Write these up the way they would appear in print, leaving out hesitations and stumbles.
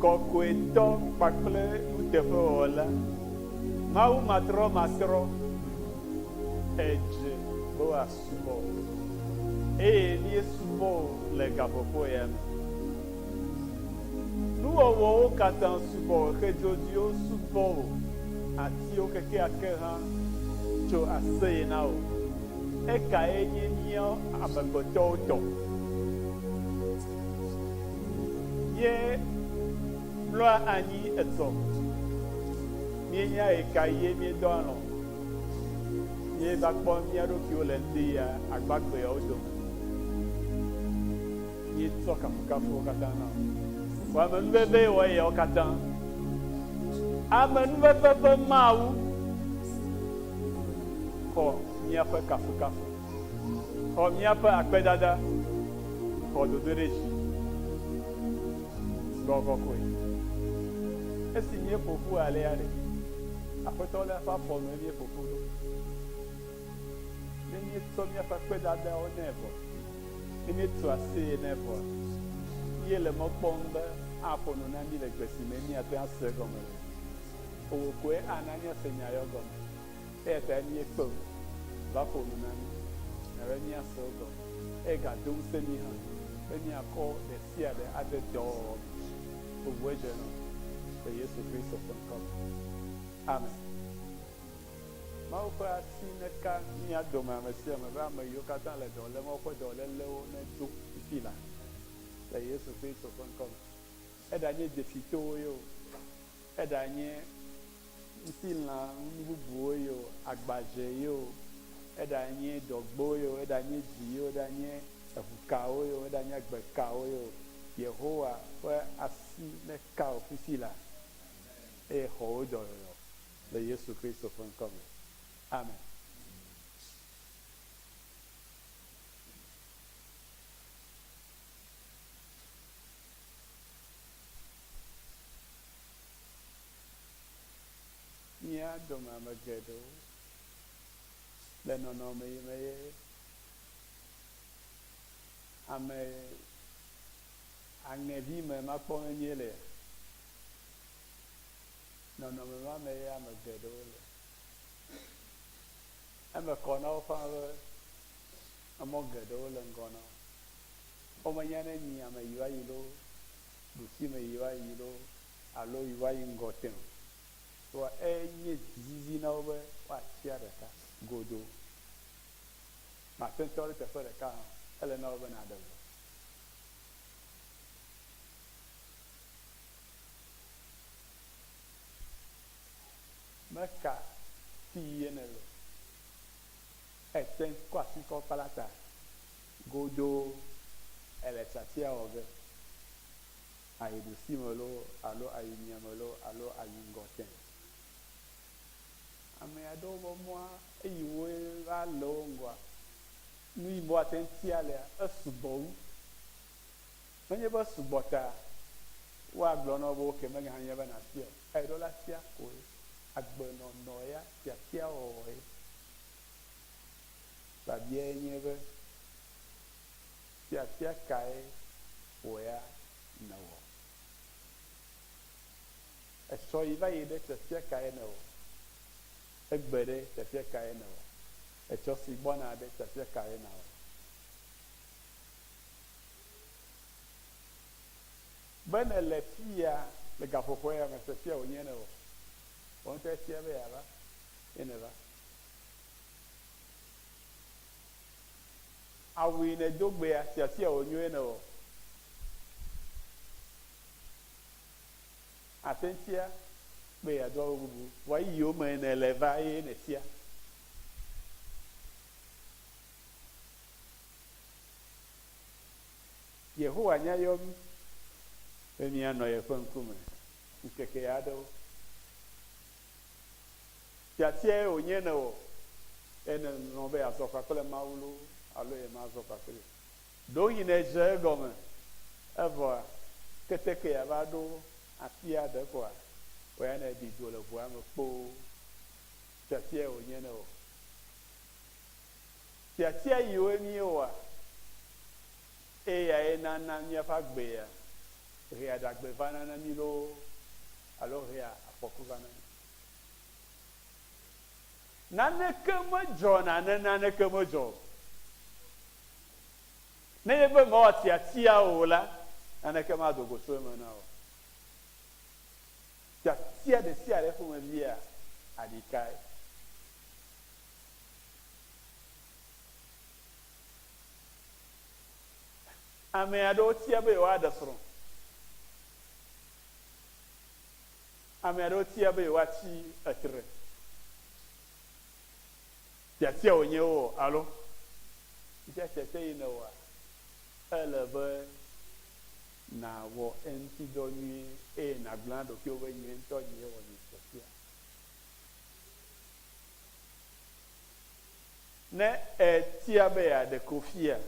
Kɔkɔetɔ kpakple nuteƒewɔla, Mawu matrɔmatrɔ, èdze be woasubɔ wò, eye míesubɔ wò le gaƒoƒo ya me. Nuwɔwɔwo katã subɔ wò, xedzodzoewo subɔ wò, atiwo kekeake hã tso aseye na wò. Ekae nye mía amegbetɔwo tɔ? Míemlɔa anyi etsɔ, míenya ɣekaɣie míedɔ alɔ̃, míeva kpɔ mía ɖokuiwo le ŋdi ya agbagbeawo dome. Míetsɔ kafukafuwo katã na wò. Wò amenuvevee wɔ eyawo katã. Amenuveve ƒe Mawu, xɔ míaƒe kafukafu, xɔ míaƒe akpedada. Xɔ dodoɖedzi gbɔ kɔkɔe. Esi míeƒo ƒu alea ɖe, Aƒetɔ la ƒe afɔ nue míeƒo ƒu ɖo. Ne míetsɔ míaƒe akpedadawo nɛ vɔ, ne míetso aseye nɛ vɔa, míele mɔ kpɔm be aƒo nu na mí le gbe si me míate ŋu ase egɔme le. Wò koe ana míase nya yawo gɔme. Eya tae míekpe wò va ƒo nu na mí, na be míase wo gɔme, eye gado ŋusẽ mí hã be míakɔ ɖe sia ɖe ade dɔwɔwɔ me. Bubue dze nɔ le Yesu Kristo ƒe ŋkɔ me. Amen. Mawu ƒe asi neka mía dome ame sia ame be ame yiwo katã le dɔ lém woƒe dɔlélewo nedzo fifi laa le Yesu Kristo ƒe ŋkɔ me. Eɖanye dzesitowo ye o, eɖanye ŋutilã nu bubuwo ye o, agbadze ye o, eɖanye dɔgbo ye o, eɖanye dzi ye o, eɖanye eʋukawo ye o, eɖanye agbekawo ye o, Yehowa ƒe asi neka wò fifi laa, eye xɔ wò dɔyɔyɔ le Yesu Kristo ƒe ŋkɔ me. Amen. Mía dome ame geɖewo le nɔnɔme yi me ye ame aŋevi me makpɔ nenye le. Nɔnɔme ma me ye ame geɖewo le. Eme kɔ na wo ƒãa be emɔ geɖewo le ŋgɔ na wo. Womenya ne mia me yi va yi loo, ɖusi me yi va yi loo alo yi va yi ŋgɔ tẽ o. Vɔa enye dzizizi na wo be woatia ɖeka godoo. Mate ŋu tɔ ɖe teƒe ɖeka hã o, ele na wò be nàɖe zɔ. Meka fi ye nèle o. Ete ŋu kɔ asi kɔ kpla ta godoo ele tiatia wɔ ge. Ayi ɖusime loo alo ayi miame loo alo ayi ŋgɔ tẽ. Ame aɖewo be mɔa eyi woe va le wo ŋgɔa, nu yi me woate ŋu tia lea, esugbɔ wu. Menye be esugbɔ ta woagblɔ na wo be ok meganye be nàtia o. Eɖo la tia koe. Agbenɔnɔ ya tiatiawɔwɔe. Biabiae nye be, Tiatia kae wò ya nèwɔ? Esɔ yi va yi ɖe tiatia kae nèwɔ? Egbe ɖe tiatia kae nèwɔ? Etsɔ si gbɔna ɖe tiatia kae nàwɔ? Be nèle fiya le gaƒoƒo ya me, tiatia wònye nèwɔ. Wò ŋutɔe tia be yeava ye nèva. Awu yi nèdo gbea, tiatia wònyoe nèwɔ. Àte ŋu tia be yeado awu bubu, vɔa eyi yome nèle va eye nètia. Yehowa nya yɔ mí be míanɔ yeƒe ŋkume ŋkeke aɖewo. Tiatiae wònye nèwɔ be nèlɔ̃ be yeazɔ kpakple Mawu loo alo yemazɔ kpakplii o. Ɖewohĩ nèdze egɔme evɔa, ketekea va ɖo afi aɖe koa, wò ya nèɖi do le ʋua me kpoo. Tiatiae wònye nèwɔ. Tiatia yiwoe míewɔa, eyae nana míaƒe agbea. hea ɖagbe vana na mí loo alo hea afɔku vana na mí. Naneke medzɔna ne naneke medzɔ o. Nenye be mewɔ tiatia o la, naneke mado go tso eme na wò o. Tiatia ɖesiaɖe ƒomevia aɖikae. Ame aɖewo tia be yewoaɖe srɔ̃. Ame aɖewo tia be yewoatsi etre. Tiatia wònye wowɔ alo? Fifia tiatia yi nèwɔa, ele be nàwɔ eŋuti dɔ nyuie eye nàgblɔ na ɖokuiwò be nye ŋutɔ nyee wɔ nye tiatia. Ne ètia be yeaɖe kofia,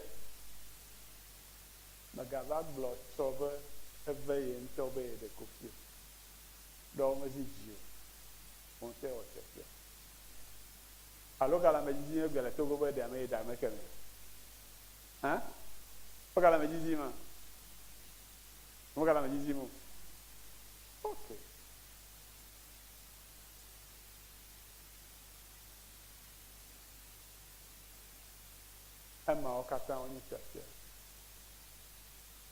mègava gblɔ tsɔ be eve ye ŋutɔ be yeɖe kofi o. Ɖewo mezi dzi o. Wò ŋutɔe wɔ tiatia. Alo gale ame dzi dim egbea le Togo be ɖe ame ye ɖe ame kemɛ? Hã? Wogale ame dzi dim ma? Womegale ame dzi dim o. Ok. Emawo katã wonye tiatia.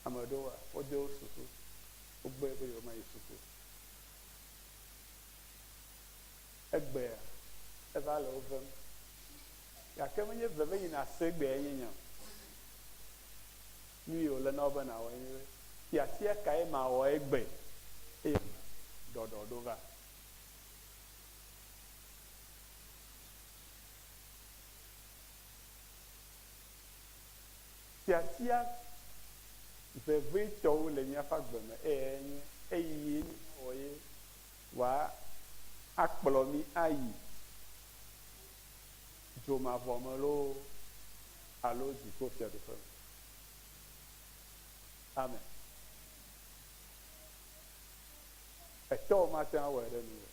Ame ɖewoa, wode wo suku, wogbe be yewomayi suku o. Egbea, eva le wo vem. Gake menye veve yi nàse egbeae nye nya o. Nu yi wòle na wò be nàwɔe nye be, tiatia kae mawɔ egbe eye ɖɔɖɔɖo va? Tiatia vevitɔwo le míaƒe agbe me eyae nye eyi ye míawɔ ye wòakplɔ mí ayi dzomavɔ me loo alo dziƒofiaɖuƒe me. Amen. Etɔwò mate ŋu awɔe ɖe nuwò o.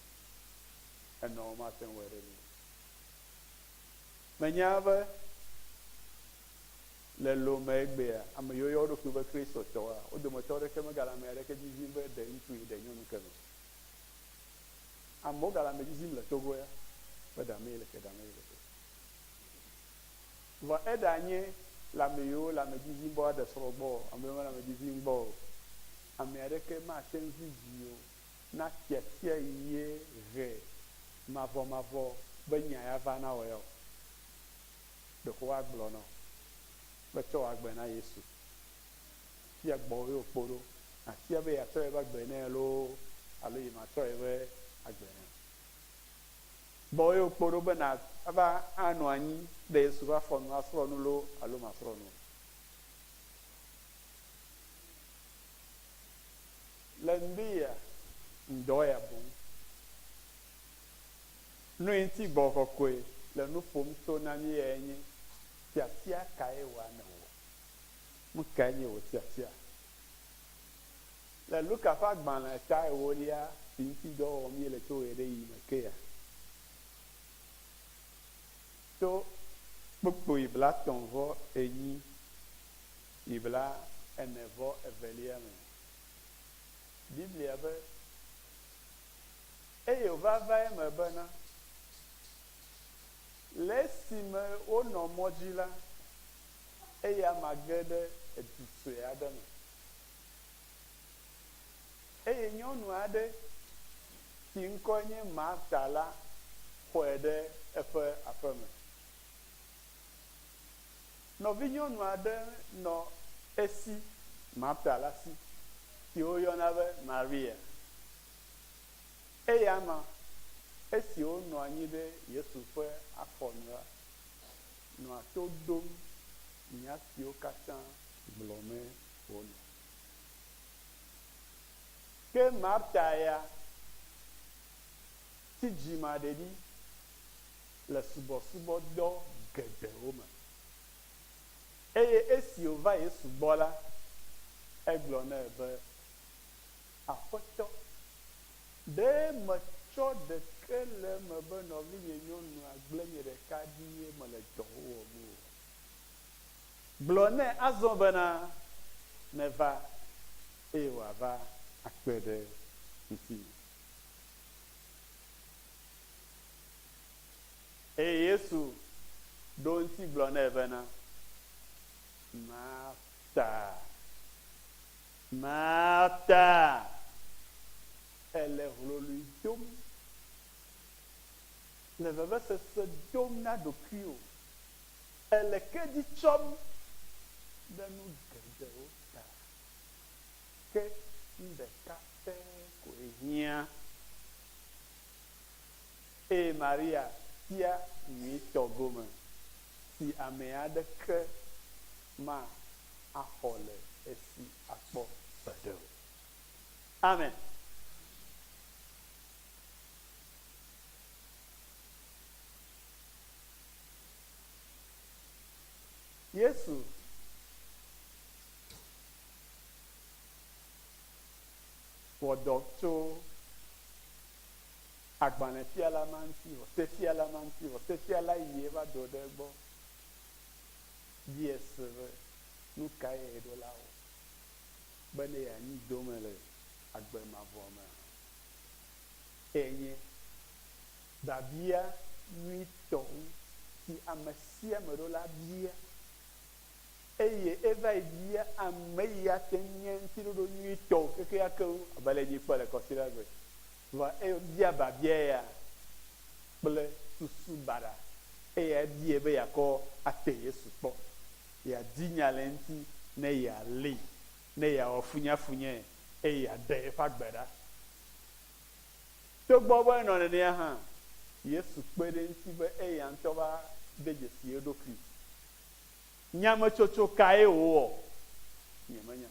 Enɔwò mate ŋu awɔe ɖe nuwò o. Menya be le Lome egbea, ame yiwo yɔ wo ɖokui be Kristotɔwoa, wo dometɔ aɖeke megale ame aɖeke dzi zim be ɖe ŋutsu yi ɖe nyɔnu keme o. Amewo gale ame dzi zim le Togo ya be ɖe ame yi leke, ɖe ame yi leke. Vɔ eɖanye le ame yiwo le ame dzi zim be woaɖe srɔ̃ gbɔ o, ame yiwo mele ame dzi zim gbɔ o, ame aɖeke mate ŋu zi dzi o na tiatia yie he mavɔmavɔ be nya ya va na wò ya o. Ɖeko woagblɔ na wò be tsɔ wò agbe na Yesu. Fia gbɔwòe wòkpo ɖo. Nàtia be yeatsɔ yeƒe agbe nɛ loo alo yematsɔ yeƒe agbe nɛ o. Gbɔwòe wòkpo ɖo be nàva anɔ anyi ɖe Yesu ƒe afɔ nu asrɔ̃ nu loo alo màsrɔ̃ nu o. Le ŋdi ya, ŋdɔ ya boŋ. Nuyi ŋuti Gbɔgbɔ Kɔkɔe le nu ƒom tso na mí yae nye, Tiatia kae wòa nèwɔ? Nu kae nye wò tiatia? Le Luka ƒe agbalẽ ta ewolia si ŋuti dɔ wɔm míele tso ɣeaɖeɣi me kea, tso kpukpui 34 yi 42 me. Biblia be, Eye wòva va eme bena, le esime wonɔ mɔ dzi la, eyama ge ɖe edu sue aɖe me. Eye nyɔnu aɖe si ŋkɔe nye Marta la xɔe ɖe eƒe aƒeme. Nɔvinyɔnu aɖe nɔ esi, Marta la si, si woyɔna be Maria. Eyama, esi wonɔ anyi ɖe Yesu ƒe afɔ nu la, nɔa to ɖom nya siwo katã gblɔmee wònɔ. Ke Marta ya tsi dzimaɖeɖi le subɔsubɔdɔ geɖewo me. Eye esi wòva Yesu gbɔ la, egblɔ nɛ be, Aƒetɔ, ɖe metsɔ ɖeke le eme be nɔvinye nyɔnua gblẽ nye ɖeka ɖi ye mele dɔ wɔm oa? Gblɔ nɛ azɔ bena, neva eye wòava akpe ɖe ŋutinye. Eye Yesu ɖo eŋuti gblɔ nɛ bena, Marta, Marta, èle hloloe dom, le vevesese dom na ɖokuiwò, èle ke dzi tsɔm ɖe nu geɖewo ta, ke nu ɖeka pɛ koe hiã. Eye Maria tia nyuitɔ gome, si ame aɖeke ma axɔ le esi akpɔ gbeɖe o. Amen. Yesu wɔ dɔ tso agbalẽfiala ma ŋuti vɔ, sefiala ma ŋuti vɔ. Sefiala yi eva do ɖe egbɔ biae se be, Nu kae yeɖo la wɔ bene yeanyi dome le agbe mavɔ mea? Eyae nye biabia nyuitɔ wu si ame sia ame ɖo la bia. Eye eva yi bia ame yi ate ŋu nye ŋutiɖoɖo nyuitɔ kekeake wu, abe ale míekpɔe le Kɔsiɖagbe. Vɔa ebia biabia ya kple susu baɖa. Eya ebia be yeakɔ ate Yesu kpɔ, yeadi nya le eŋuti ne yealée, ne yeawɔ funyafunyae eye yeaɖe eƒe agbe ɖa. Togbɔ be enɔ nenea hã, Yesu kpe ɖe eŋuti be eya ŋutɔ va de dzesi eɖokui. Nyametsotso kae wòwɔ? Nyemenya.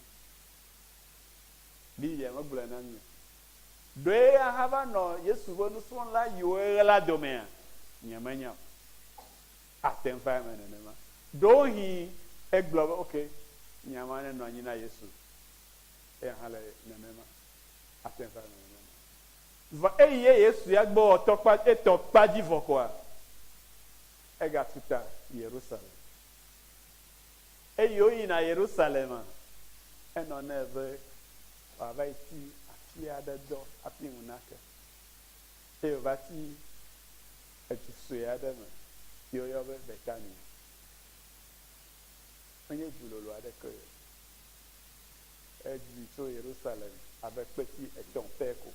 Biblia megblɔe na mí o. Ɖe eya hã va nɔ Yesu ƒe nusrɔ̃la yiwo ɣla domea? Nyemenya o. Ate ŋu va eme nenema. Ɖewohĩ egblɔ be, Ok, nya ma nenɔ anyi na Yesu. Eya hã le nenema. Ate ŋu va eme nenema. Vɔ eyi ye Yesu ya gbɔ wɔ tɔkpa, etɔ kpa dzi vɔ koa, egatu ta Yerusalem. Eyi woyina Yerusalema, enɔ nɛ be wòava yi ti afi aɖe dɔ hafi ŋu nake. Eye wòva ti edu sue aɖe me si woyɔ be Betania. Menye du lolo aɖeke o. Edidi tso Yerusalem abe kpeti etɔ̃ pɛ ko.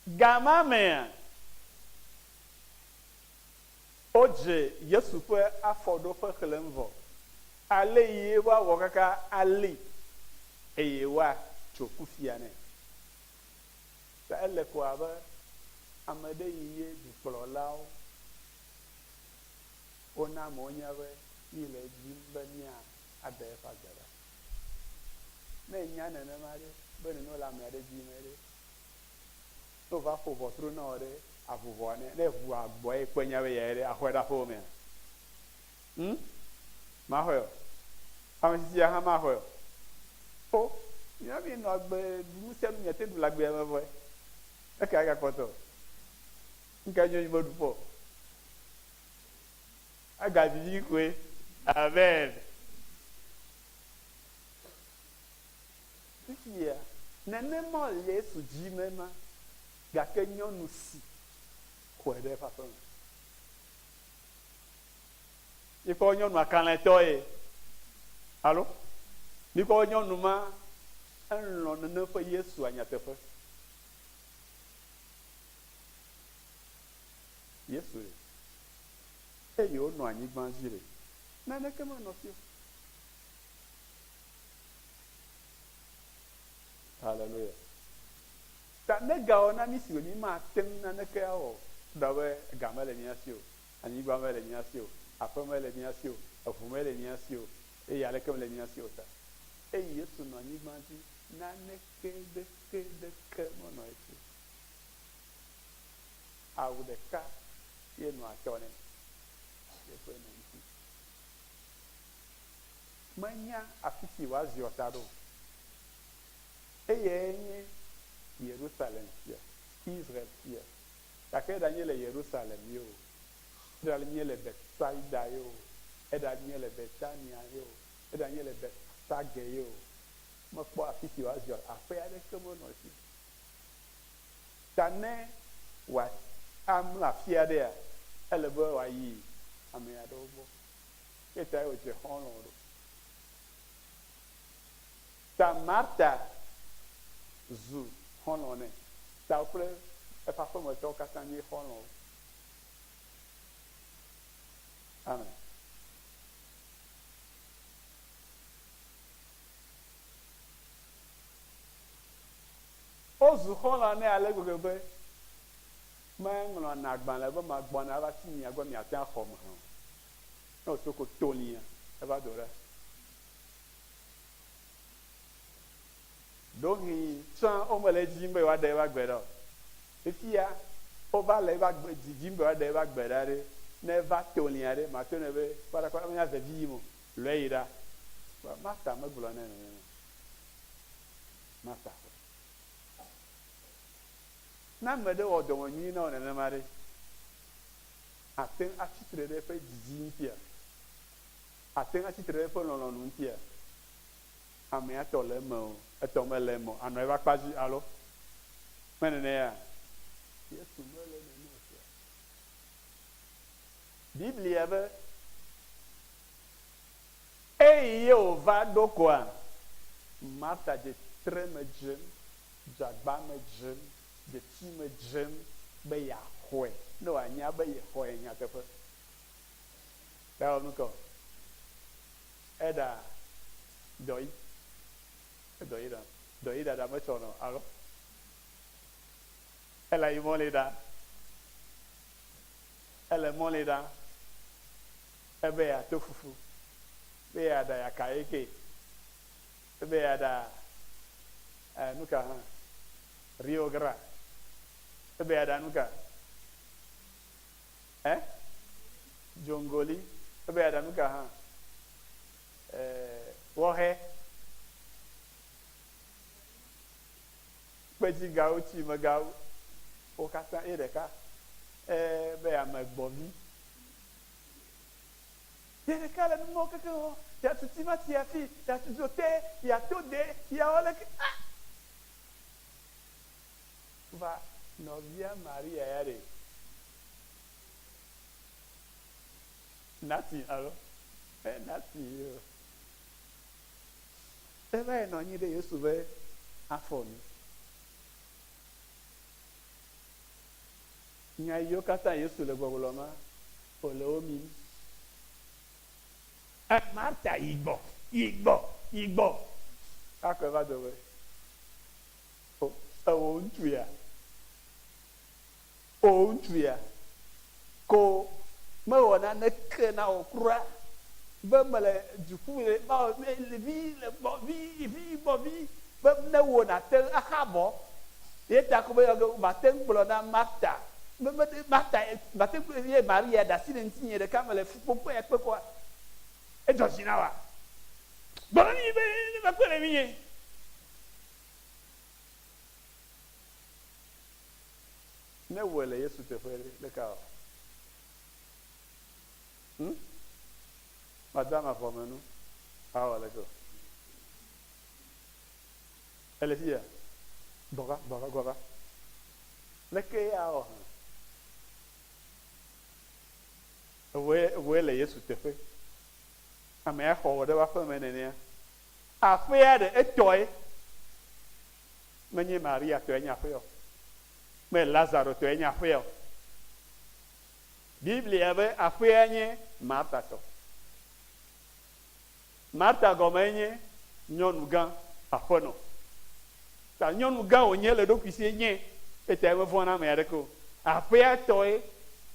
Ga ma mea, Wodze Yesu ƒe afɔɖoƒe xlẽm vɔ. Ale ye woawɔ kaka alée eye woatso kufia nɛ. Ta ele ko abe ame ɖe yi ye dukplɔlawo wona amewo nya be míele edim be míaɖe eƒe agbe ɖa. Ne ènya nenema ɖe, be nene wole ame aɖe dim ɖe, Ne wova ƒo ʋɔtru na wò ɖe, aʋu ʋɔa nɛ. Ne eʋu agbɔa ye kpɔe nya be yeaye ɖe, axɔe ɖe aƒewò mea? Hm? Maxɔe o. Ame tsitsia hã maxɔe o. O, mía mi nɔ agbe ɖu nu sia nu miate ɖu le agbea me vɔe. Eka egakpɔtɔ. Nuka nyo nyi meɖu kpɔ o. Agavivi koe. Amen. Fifia, nenema wòle Yesu dzi me ma, gake nyɔnu si xɔe ɖe eƒe aƒe me. Mikpɔ nyɔnua kalẽtɔ ye, alo? Mikpɔ nyɔnu ma elɔ̃ nene ƒe Yesua nyateƒe. Yesu ye. Eye wonɔ anyigba dzi ɖe, naneke menɔ fi o. Haleluya. Ta ne gawɔ na mí si be mí mate ŋu naneke awɔ o, ɖɔ be ga mele mía si o, anyigba mele mía si o, aƒe mele mía si o, eʋu mele mía si o, eye aleke mele mía si o ta. Eye Yesu nɔ anyigba dzi, naneke ɖeke ɖeke menɔ esi o. Awu ɖeka ye nɔ atɔ nɛ, ye kɔe nɔ eŋuti. Menya afi si wòaziɔ ta ɖo o. Eyae nye Yerusalem fia, Israel fia. Gake eɖanye le Yerusalem ye o, eɖanye le Betsaida ye o, eɖanye le Betania ye o, Eɖanye le Betfage ye o, mekpɔ afi si wòaziɔ o, aƒe aɖeke menɔ esi o. Ta ne wòamlɔ afi aɖea, ele be wòayi ame aɖewo gbɔ. Eya tae wòdze xɔlɔ̃ ɖo. Ta Marta zu xɔlɔ̃ nɛ. Ta wo kple eƒe aƒemetɔwo katã nye xɔlɔ̃wo. Amen. Wozu xɔlɔ̃ nɛ ale gbegbe be meŋlɔna agbalẽ be magbɔna ava tsi mia gbɔ miate ŋu axɔm hã o. Ne wòso ko tolia, eva do ɖa. Ɖewohĩ tsã womele edim be yewoaɖe eƒe agbe ɖa o. Fifia wova le eƒe agbe didim be yewoaɖe eƒe agbe ɖa ɖe, ne eva tolia ɖe, mate ŋu be kpɔɖakpɔɖa menya vevi yim o, lɔe yi ɖa. Vɔa Marta megblɔ nɛ nenema o. Marta xɔe. Ne ame ɖe wɔ dɔmenyui na wò nenema ɖe, àte ŋu atsi tre ɖe eƒe didi ŋutia? Àte ŋu atsi tre ɖe eƒe lɔlɔ̃nu ŋutia? Amea tɔ le eme o, etɔ mele eme o, ànɔ eƒe akpa dzi, alo? Me nenea? Yesu mele nene o sia. Biblia be, Eyi ye wòva ɖo koa, Marta dze tre me dzem, dze agba me dzem, dze tsi me dzem be yeaxɔe, ne wòanya be yexɔe nyateƒe. Ewɔ nu ka o? Eɖa dɔyi. Edɔyi ɖa. Dɔyi ɖaɖa metsɔna o, alo? Ele ayi mɔli ɖa. Ele mɔli ɖa. Ebe yeato fufu. Be yeaɖa yakayeke. Ebe yeaɖa eh, nuka hã? Rio gra. Ebe yeaɖa nuka? Eh? Dzongoli. Ebe yeaɖa nuka hã? Eh, wɔxe. Kpedzigawo, tsimegawo, wo katã ye ɖeka. Eh, be yeame gbɔvi. Ye ɖeka le numɔwo kekeŋ wɔ. Yeatu timati afi, yeatu dzote, yeato de, yeawɔ leke. Ah! Va nɔvia Maria ya ɖe? Nati alo? E nati ye o. Eva yi nɔ anyi ɖe Yesu ƒe afɔ nu. Nya yiwo katã Yesu le gbɔgblɔ ma, wòle wo mim. E Marta yi gbɔ, yi gbɔ, yi gbɔ. Akɔe va do be, O, ewò ŋutsu ya. O ŋutsu ya, ko mewɔ naneke na wò kura be mele du ƒum le mawɔ le vi le gbɔ vi vi gbɔ vi be ne wò nàte ŋu axa abɔ. Ye ta ko meyɔ ge mate ŋu gblɔ na Marta be me Marta mate ŋu gblɔ ye Maria ɖe asi le ŋutinye ɖeka mele fukpekpe ya kpe kɔa edzɔ dzi na wòa? Gblɔ na mí be ne va kpe ɖe ŋunye. Ne wòe le Yesu teƒe ɖe, leke awɔ? Hm? Made ame afɔ me nu. Awɔ leke o? Ele fiya? Gbɔ va, gbɔ va, gbɔ va. Leke ye awɔ hã? Ewòe, ewòe le Yesu teƒe. Amea xɔ wò ɖe eƒe aƒe me nenea. Aƒea ɖe etɔe. Menye Maria tɔe nye aƒea o. Me Lazaro tɔe nye aƒea o. Biblia be aƒea nye Marta tɔ. Marta gɔmee nye nyɔnu gã, aƒenɔ. Ta nyɔnu gã wònye le eɖokui sie nye, etae mevɔ̃a na ame aɖeke o. Aƒea tɔe.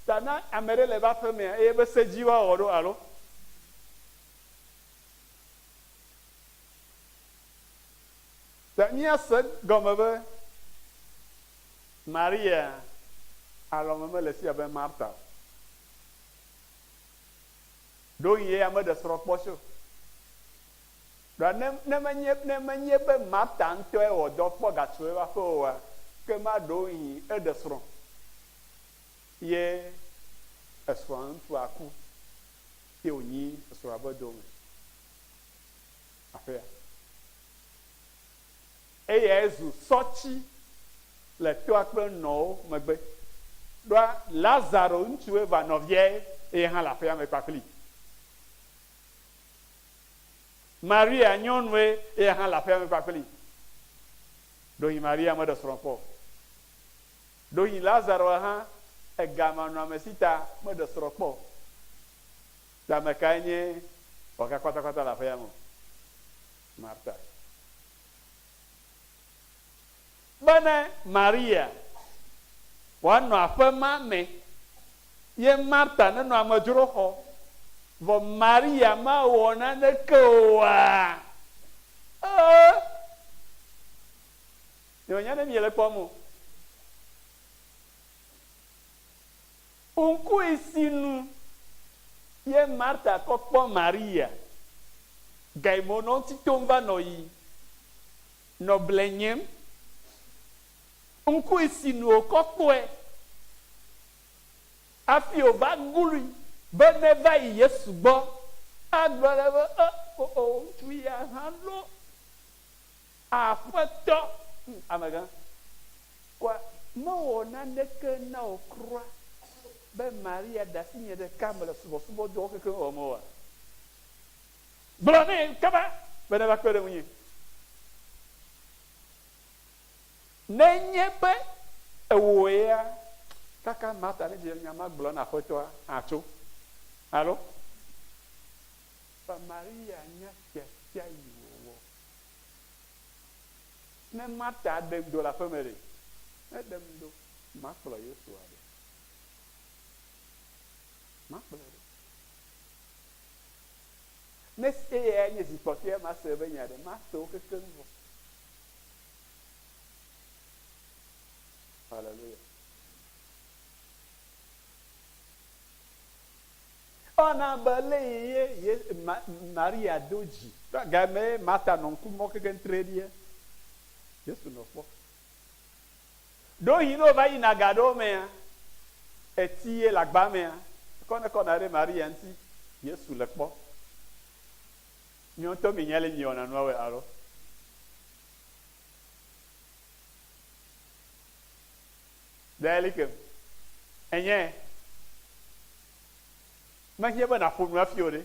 Ta ne ame ɖe le eƒe aƒemea, eye eƒe se dzi woawɔ ɖo alo? Ta míase egɔme be Maria alɔme mele esi abe Marta o. Ɖewohĩ eya meɖe srɔ̃ kpɔ tso. Ɖoa ne, ne menye, ne menye be Marta ŋutɔe wɔ dɔ kpɔ ga tso eƒe aƒe oa, ke ma ɖewohĩ eɖe srɔ̃ ye esrɔ̃a ŋutsua ku ye wònyi esrɔ̃a ƒe dome. aƒea. Eyae zu sɔtsi le toa kple nɔwo megbe. Ɖoa Lazaro ŋutsue va nɔviae eye hã le aƒea me kpakplii. Maria nyɔnue eya hã le aƒea me kpakplii. Ɖohi Maria meɖe srɔ̃ kpɔ o. Ɖohi Lazaro hã ega manɔamesi ta meɖe srɔ̃ kpɔ o. Ta ame kae nye wɔga kpatakpata le aƒea me o? Marta. Bene Maria wòanɔ aƒe ma me ye Marta nenɔ amedzroxɔ, vɔ Maria mawɔ naneke oa? Ee! Nyemenya ne miele kpɔm o. Ŋkui si nu ye Marta kɔ kpɔ Maria gayime wònɔ eŋuti tom va nɔ yi nɔ ble nyem. Ŋkui si nu wòkɔ kpɔe hafi wòva glui be neva yi Yesu gbɔ agblɔ nɛ be, E, o, ŋutsu ya hã lo, Aƒetɔ, amegã, kɔa mewɔ naneke na wò kura be Maria ɖe asi nye ɖeka mele subɔsubɔdɔwo kekeŋ wɔm oa? Gblɔ nɛ kaba be neva kpe ɖe ŋunye. Nenye be ewɔea, kaka Marta nedze nya ma gblɔ na Aƒetɔa, atso. Alo? Vɔ Maria nya tiatia yi wòwɔ. Ne Marta ɖem do le aƒe me ɖe, ne eɖem do, makplɔ Yesua ɖo. Makplɔe ɖo. Ne eyae nye zi kpɔtɔea mase eƒe nya ɖe, mase wo kekeŋ vɔ. Hallelujah. Ewɔna abe le ye ye Ma, Maria do dzi. Game Marta nɔ ŋku mɔ kekeŋ tre ɖia, Yesu nɔ kpɔ. Ɖewohĩ ne wova yina ga aɖewo mea, etsi ye le agba mea, ekɔ ne kɔna ɖe Maria ŋuti, Yesu le kpɔ. Miɔ ŋutɔ minya le miewɔna nua wɔe alo? Ɖe li ke enye mehiã be nàƒo nu hafi o ɖe.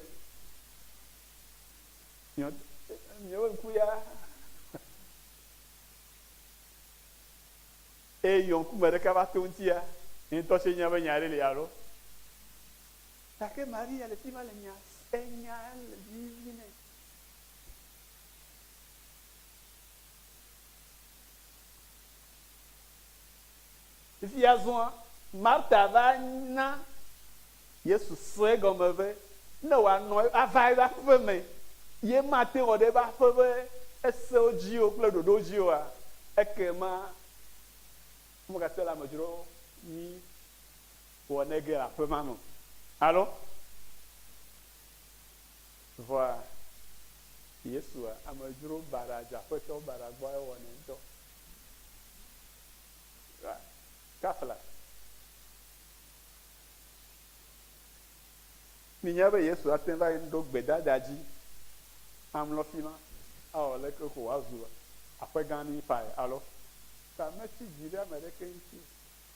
Miɔ ŋku ya. Eye yɔ ŋkume ɖeka va to ŋutia, nye ŋutɔ tse nya be nya aɖe li alo? Gake Maria le fi ma le nya, enya le vivi nɛ. Fifia azɔa, Marta va na Yesu se egɔme be ne wòanɔ ava eƒe aƒe me, ye mate ŋu wɔ ɖe eƒe aƒe ƒe esewo dzi o kple ɖoɖowo dzi oa, ekema womegate le amedzro nyui wɔ ne ge le aƒe ma me o. Alo? Vɔa Yesua, amedzro baɖa dze aƒetɔ baɖa gbɔ ewɔnɛ ŋutɔ. Kafla. Minya be Yesu ate ŋu va ɖo gbedada dzi amlɔ fi ma awɔ leke ko wòazu aƒe gã nɛ fae, alo? Ta metsi dzi ɖe ame aɖeke ŋuti o.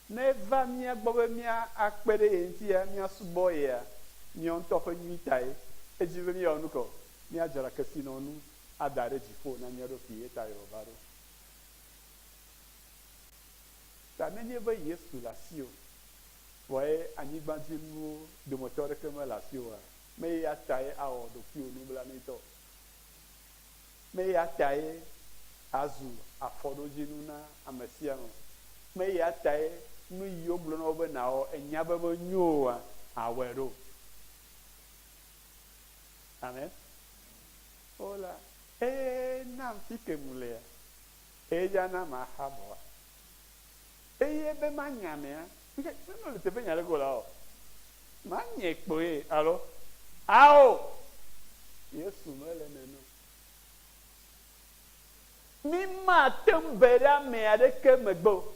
Ne eva mía gbɔ be míakpe ɖe ye ŋutia, míasubɔ yea, míawo ŋutɔ ƒe nyui tae. Edzi be míawɔ nu ka o? Míadzra kesinɔnu ada ɖe dziƒo na mía ɖokui, ye tae wòva ɖo. Ta nenye be Yesu le asiwò, vɔ ye anyigbadzinuwo dometɔ aɖeke mele asiwò oa, me eya tae awɔ ɖokuiwò nublanuitɔ o. Me eya tae azu afɔɖodzinu na ame sia ame o. Me eya tae nu yi wogblɔ na wò be nàwɔ ènya be menyo oa, àwɔe ɖo. Amen. Hola. Eye nam fi ke mu lea, eya na maxa bɔa. Eye be manya mea, nke ne mele teƒe nya ɖe ko la o, manye kpoe alo? Ao! Yesu mele nene o. Mi mate ŋu be ɖe ame aɖeke megbe o.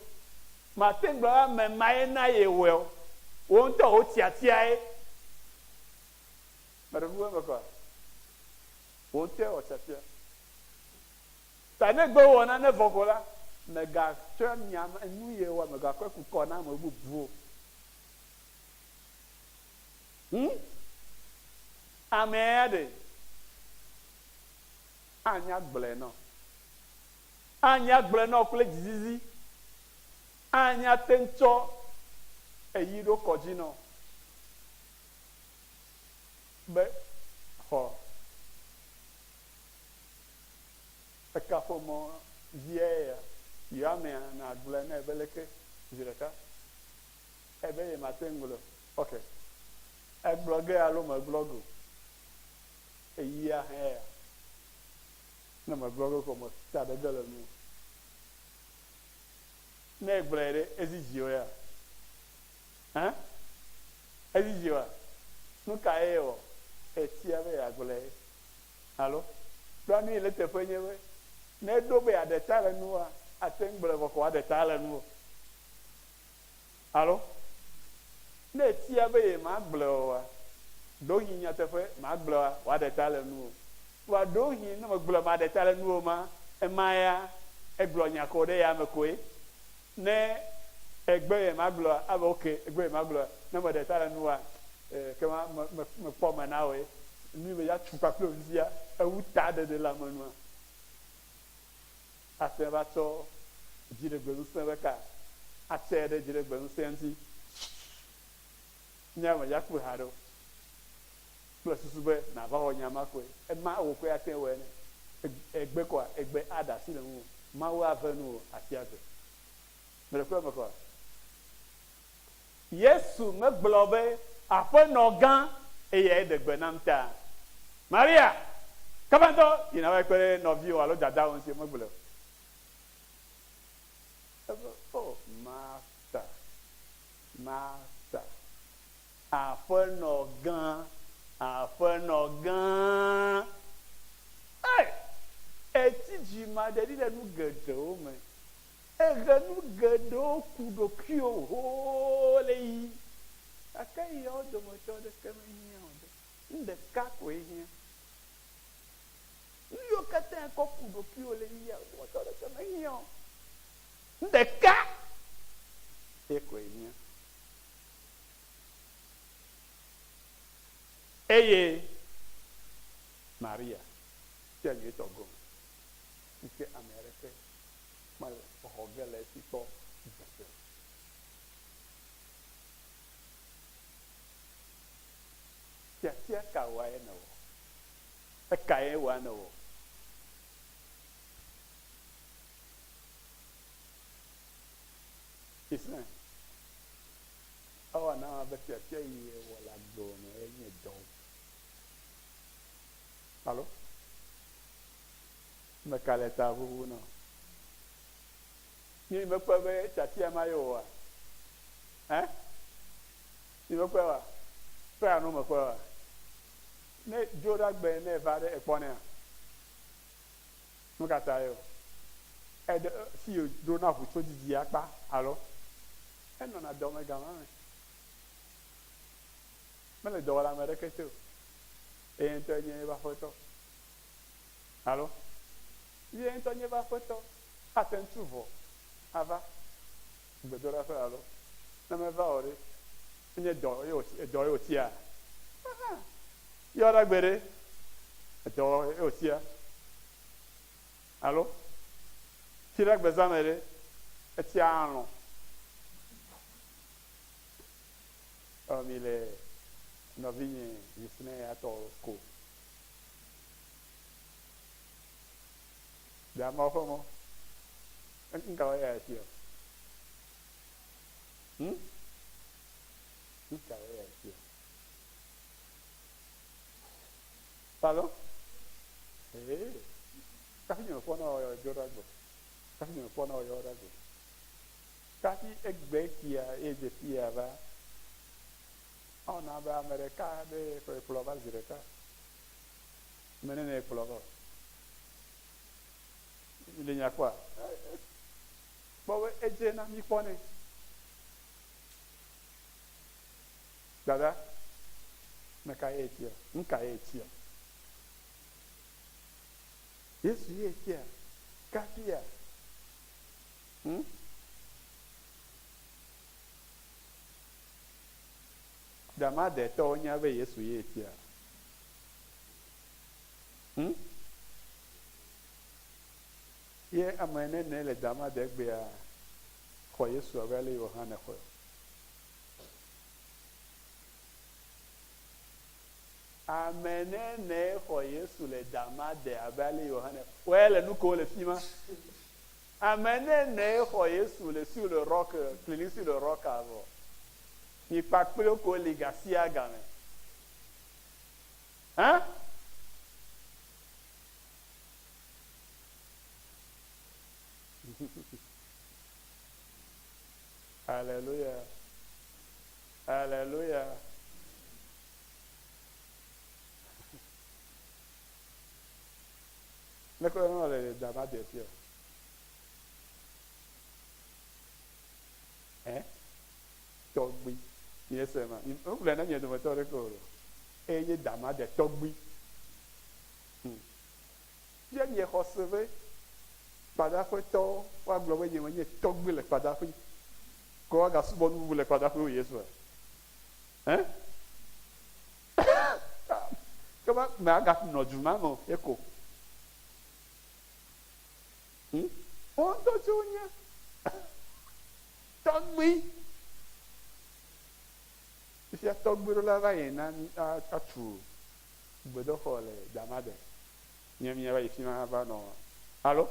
Mate ŋu gblɔ be ame mae na yewɔe o. Wò ŋutɔ wò tiatiae. Meɖe kuku eme kɔa? Wò ŋutɔe wɔ tiatia. Ta ne gbe wɔ nane vɔ ko la, mègatsɔ nya ma, nu ye wɔ, mègakɔe ku kɔ na ame bubu o. Hm? Amea ɖe anya gblɔe nɔ. Anya gblɔe nɔ kple dzizizi. Anya te ŋu tsɔ eyi ɖo kɔ dzi nɔ be xɔ ekaƒomɔ dzie ya yɔ amea nagblɔe nɛ be leke zi ɖeka ebe yemate ŋu gblɔe o. Ok. Egblɔ ge alo megblɔ ge o. Eyia hã ya. Ne megblɔ ge ko meta ɖe ge le nu o. Ne egblɔe ɖe, ezi dziwò ya? Hã? Ezi dziwòa? Nu kae yewɔ? Etia be yeagblɔe. Alo? Ɖoa nu yi le eteƒe nye be, ne eɖo be yeaɖe ta le nuwòa, ate ŋu gblɔe vɔ ko wòaɖe ta le nuwò. Alo? Ne etia be yemagblɔe oa, ɖewohĩ nyateƒe magblɔe oa, wòaɖe ta le nuwò. Vɔa ɖewohĩ ne megblɔe maɖe ta le nuwò ma, ema ya egblɔ nya ko ɖe ya me koe. Ne egbe yemagblɔe oa, abe ok, egbe yemagblɔe oa, ne meɖe ta le nuwòa, ekema me, me, mekpɔ eme na wòe. Nui medza tu kpakple wò fifia, ewu ta ɖeɖe le ame nua. Ate ŋu ava tsɔ dziɖegbeŋusẽ ƒe ka atse ɖe dziɖegbeŋusẽa ŋuti. Nye ame ya kpɔe haɖe o. Kple susu be nàva wɔ nya ma koe. Ema wò koe ate ŋu wɔe ne. Egbe koa, egbe aɖe asi le ŋuwò. Mawu ave nuwò atsi agbe. Mele kpɔe eme kɔa? Yesu megblɔ be, Aƒenɔ gã, eyae ɖe gbe nam ta. Maria, kaba ŋutɔ yi nàva kpe ɖe nɔviwò alo dadawò ŋuti. Megblɔe o. Ebe, O, Marta, Marta, Aƒenɔ gã, Aƒenɔ gã. Ei! Ètsi dzimaɖeɖi le nu geɖewo me. Èhe nu geɖewo ku ɖokuiwò hoo le yi, gake yawo dometɔ aɖeke mehiã o ɖe. Nu ɖeka koe hiã. Nu yiwo katã èkɔ ku ɖokuiwò le yia, wo dometɔ aɖeke mehiã o. Nu ɖeka ye koe hiã. Eye Maria tia nyuitɔ gome si ke ame aɖeke mele xɔ ge le esi kpɔ gbeɖe o. Tiatia ka wɔe nèwɔ? Ekae wɔa nèwɔ? Ismael, ewɔ na be tiatia yi wɔ le agbe me enye dɔ. Alo? Meka le ta ʋuʋu nɔ. Mi mekpɔe be tiatia ma ye oa? Ɛ? Mi mekpɔe oa? Kpɔe alo mekpɔe oa? Ne dzo ɖe agbe ne eva ɖe ekpɔnɛa? Nu ka ta ye o? Eɖe si ɖo na ʋu tso didi akpa alo? Enɔna dɔme gama me. Mele dɔ wɔle ame ɖeke te o. Eye ŋutɔe nye eƒe aƒetɔ. Alo, ye ŋutɔ nye eƒe aƒetɔ ate ŋu tu vɔ ava gbedoɖaƒe alo ne meva o ɖe, enye dɔ ye wòti, edɔ ye wòtia? Aha, yɔ ɖa gbe ɖe, edɔ ye wòtia? Alo, tsi ɖe gbezã me ɖe, etia alɔ̃. Ɔ, mi le nɔvinye Yusnɛ ya tɔ ko. Ɖe amewo ƒe mɔ. Ŋka wo ya sia? Hm? Ŋka wo ya sia? Pardon? Ee. Kafi nye mekpɔ na wɔ dzo ɖa gbɔ. Kafi nye mekpɔ na wɔ ɖa gbɔ. Kafi egbe kia ye dze fia va. Ewɔna abe ame ɖeka aɖe ƒe kplɔ va zi ɖeka. Ame nene kplɔ va o. Mi le nya kpɔa? Kpɔ be edze na mi kpɔ nɛ. Dada, me ka ye tia? Nu ka ye tia? Yesu ye tia? Kafia. Hm? Damadetɔwo nya be Yesu ye tia. Hm? Ye ame nene le damade gbea xɔ Yesu abe ale Yohane xɔe. Ame nene xɔ Yesu le damade abe ale Yohane xɔe le nu ko le fi ma. Ame nene xɔ Yesu le sur le roc, clinique sur le roc avɔ. Mi kpakple ko li gasia game. Hein? Alléluia. Alléluia. Ne ko no le dama de fio. Eh? Tɔgbi. Mi ese ma. Mi ŋgblɔe na mia dometɔ ɖeke o. Eye nye dama de tɔgbi. Fia miexɔ se be kpadaƒetɔwo woagblɔ be nye menye tɔgbi le kpadaƒe ko woagasubɔ nu bubu le kpadaƒe o Yesua? Ẽ? Ke be meaganɔ du ma me o, eko. Hm? Wo ŋutɔ tse wonya. Tɔgbui. Fifia tɔgbui ɖo la va yi na atu gbedoxɔ le Damade. Nye mía va yi fi ma va nɔ alo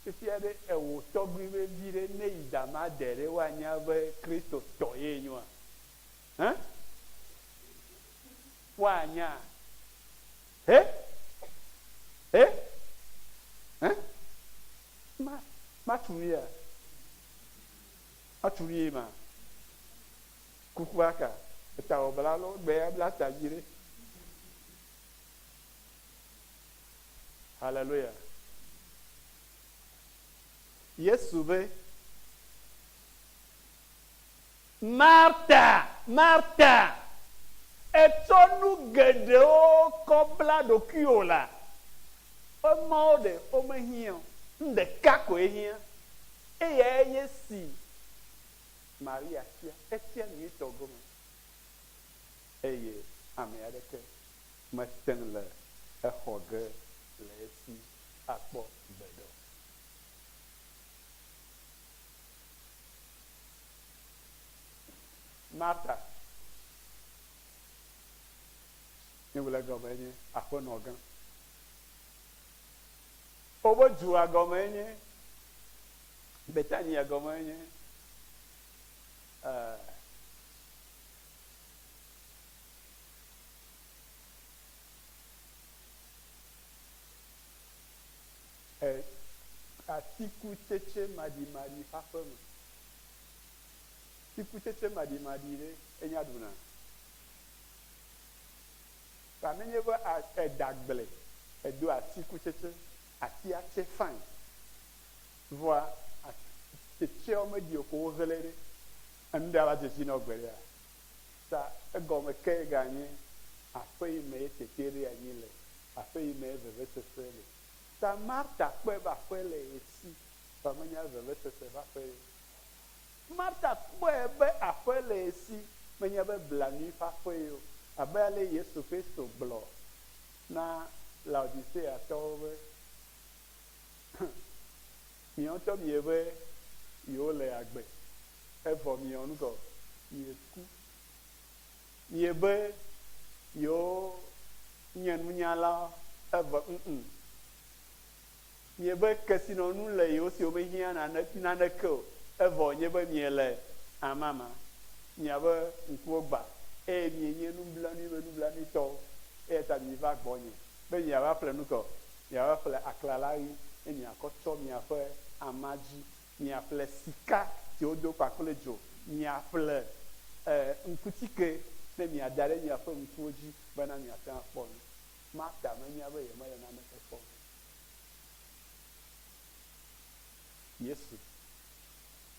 fifia ɖe ewò tɔgbui be vi ɖe ne yi Damade ɖe woanya be Kristo tɔ ye nyoa? Hẽ? Woanya? He? He? Hẽ? Ma, matu ya. Matu ye ma. Kukua ka? Eta wɔ bla lo, gbe ya bla ta dzi ɖe. Hallelujah. Yesu be, Marta, Marta, ètsɔ nu geɖewo kɔ bla ɖokuiwò la, emawo ɖe womehiã o, nu ɖeka koe hiã, eyae nye esi Maria tia, etia nyuitɔ gome, eye ame aɖeke mete ŋu le exɔ ge le esi akpɔ gbeɖe o. Marta, nye wòle gɔme nye aƒenɔ gã. Wobe dua gɔme nye Betania gɔme nye Atikutsetse maɖimaɖi ƒe aƒe me. Atikutsetse maɖimaɖi ɖe enya ɖuna? Ta nenye be eda gble, edo atikutsetse, atia tse fine. Vɔa tsetseawo meɖi o ko wohlẽ ɖe, enu ɖe ava dzesi na wò gbeɖea? Ta egɔme ke ganye aƒe yi me ye teteɖeanyi le, aƒe yi me ye vevesese le. Ta Marta kpɔe be aƒe le ye si, vɔ menya be vevesese ƒe aƒe ye o. Marta kpɔe be aƒe le ye si, menya be blanui ƒe aƒe ye o. Abe ale Yesu Kristo gblɔ na Laodiseatɔwo be, Miawo ŋutɔ miebe yewole agbe, evɔ miewɔ nu gɔ, mieku. Miebe yewo nye nunyalawo, evɔ ŋ-ŋ. Miebe kesinɔnu le yewo si womehiã naneke o, evɔ wònye be miele amama. Miaƒe ŋkuwo gbã, eye mienye nublanui be nublanuitɔwo, eya ta miva gbɔnye be miava ƒle nu ke o, miava ƒle aklala ɣi ne miakɔ tsyɔ miaƒe ama dzi, miaƒle sika si wodo kpakple dzo, miaƒle ŋkutike ne miada ɖe miaƒe ŋkuwo dzi bena miate ŋu akpɔ nu. Marta menya be yemele naneke kpɔm o. Yesu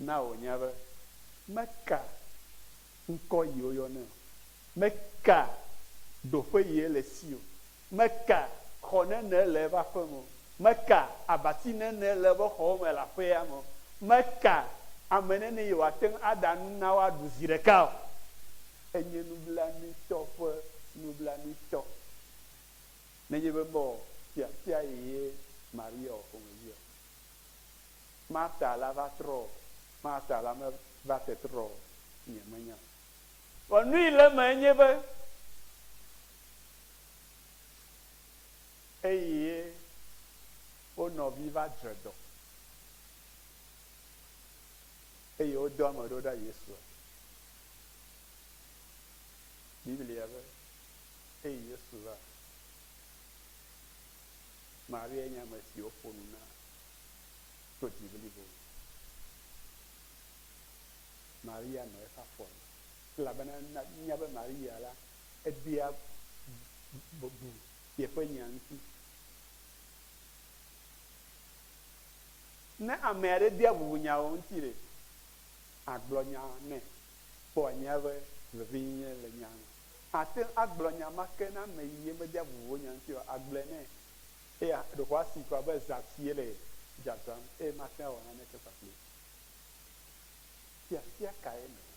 na wònya be meka ŋkɔ yi woyɔnɛ o, meka ɖoƒe yi ele si o, meka xɔ nene le eƒe aƒeme o. Meka abati nene le eƒe xɔwo me le aƒea me o. Meka ame nene yi wòate ŋu aɖa nu na woaɖu zi ɖeka o. Enye nublanuitɔ ƒe nublanuitɔ. Nenye be mewɔ tiatia yeye Maria wɔ ƒomevi o. Marta la va trɔ o, Marta la meva te trɔ o, nyemenya o. Vɔ nui le eme enye be, eye wo nɔvi va dze dɔ, eye wodɔ ame ɖo ɖa Yesua. Biblia be, Eye Yesu va. Maria nye ame si woƒo nu na tso dzi blibo me. Maria nɔ eƒe afɔ nu, elabena míenya be Maria la, edea bubu yeƒe nya ŋuti. Ne ame aɖe dea bubu nyawo ŋuti ɖe, àgblɔ nya nɛ kpɔ wòanya be vevienyenye le nyaa me. Àte ŋu agblɔ nya ma ke na ame yi ye medea bubu wò nya ŋuti o, àgblɔe nɛ eye ɖeko asi ko abe zãtie le dzadzam eye mate ŋu awɔ naneke kpakpli o. Tiatia kae nèwɔ?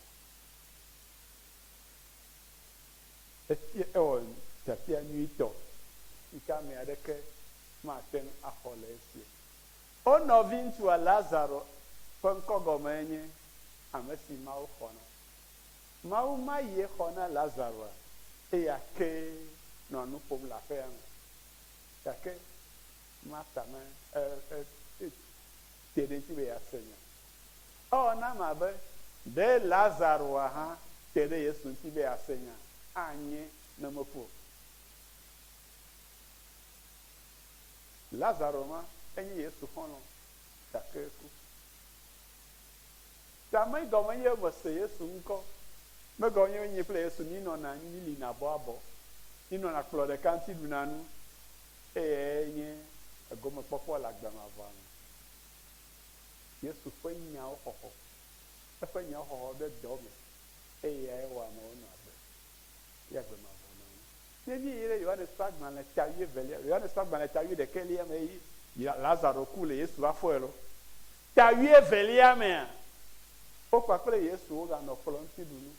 Etia, ewɔ tiatia nyuitɔ si ke ame aɖeke mate ŋu axɔ le esi o. Wo nɔviŋutsua Lazaro ƒe ŋkɔ gɔmee nye ame si Mawu xɔ na. Mawu ma ye xɔ na Lazaroa, eya kee nɔa nu ƒom le aƒea me. Gake Marta me e, e, e, te ɖe edzi be yease nya. Ewɔ na ame abe ɖe Lazaroa hã te ɖe Yesu ŋuti be yease nya anye ne meku o. Lazaro ma enye Yesu xɔlɔ̃, gake eku. Ta megɔme nye mese Yesu ŋkɔ. Megɔme nye nye kple Yesu míenɔna anyi, mílina abɔabɔ, míenɔna kplɔ̃ ɖeka ŋuti ɖuna nu, eye nye egomekpɔkpɔ le agbe mavɔa me. Yesu ƒe nyawo xɔxɔ, eƒe nyawo xɔxɔ ɖe dɔ me, eyae wɔ amewo nɔ agbe, ye agbe mavɔ nɔ anyi. Ne míeyi ɖe Yohanes ƒe agbalẽ ta wuievelia, Yohanes ƒe agbalẽ ta wuiɖekɛlia me eye Lazaro ku le Yesu va fɔe lɔ, Ta wuievelia mea, wo kpakple Yesu woganɔ kplɔ̃ ŋuti ɖu nu.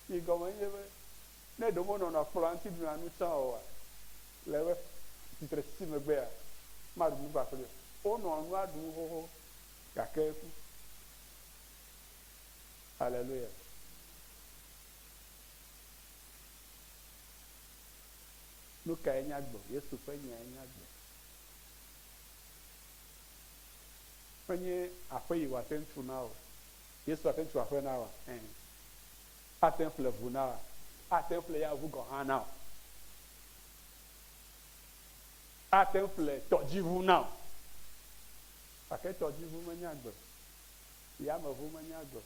Yi gɔme nye be, ne ɖe womenɔnɔ kplɔ̃a ŋuti ɖuna nu tsã oa, le eƒe tsitretsitsi megbea, maɖu nu kpakpli o. Wonɔ nua ɖum xoxo, gake eku. Haleluya. Nu kae nye agbe? Yesu ƒe nyae nye agbe. Menye aƒe yi wòate ŋu tu na wò. Yesu ate ŋu tu aƒe na wòa? Ẽ. Ate ŋu ƒle ʋu na wòa? Ate ŋu ƒle yameʋu gɔ̃ hã na wò. Ate ŋu ƒle tɔdziʋu na wò. Gake tɔdziʋu menye agbe o. Yameʋu menye agbe o.